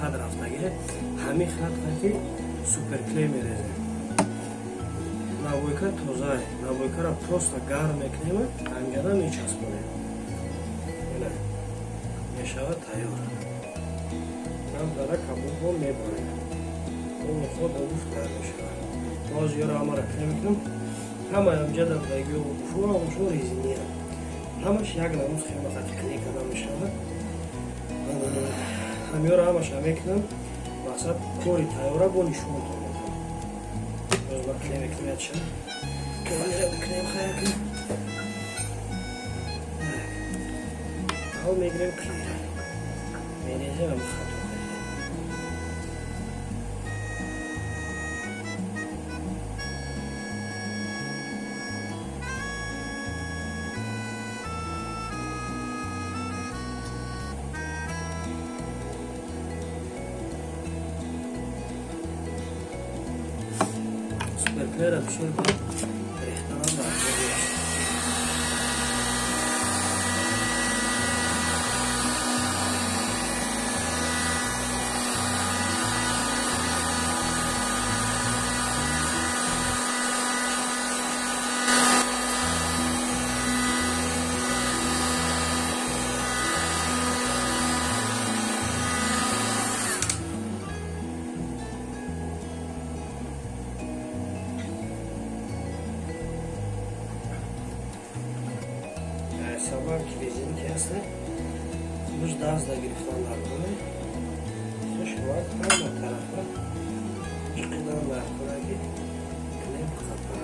Хат рафтаги, ҳамин хат хати суперклей мерезем. Набойка тозае, набойкаро просто гарм мекунем, ҳамҷада мечаспонем, ина мешавад тайёр. Дара кабубо мебарем, мехоҳад обуф тайёр мешавад. Боз ёро ҳамаро клей мекунам. Ҳама ҳамҷада будаги обуфу ҳамашон резиния, ҳамаш як намуд хема хати клей карда мешавад. Ҳамёро ҳамаша мекунам, мақсад кори тайёра бо нишонтон метам. Боз ма клей мекунам, яча клейра бикунем, хаяки ҳал мегирем, клейра мерезем ҳам хато. Суперклейра бисёр рехтанам дар. Сабаб ки резинки ҳаста, худаш даст нагирифтан дар кора, хушвак ҳама тарафа ҷиқидан дар кора, ки клей қапа.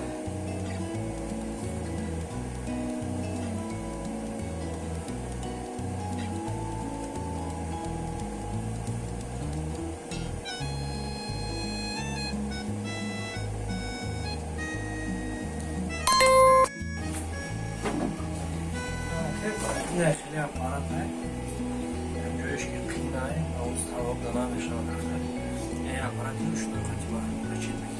Ина хеле аппарат ҷоеш ки қинай, уставок да намешавад. Ин аппарати ручной қати точить.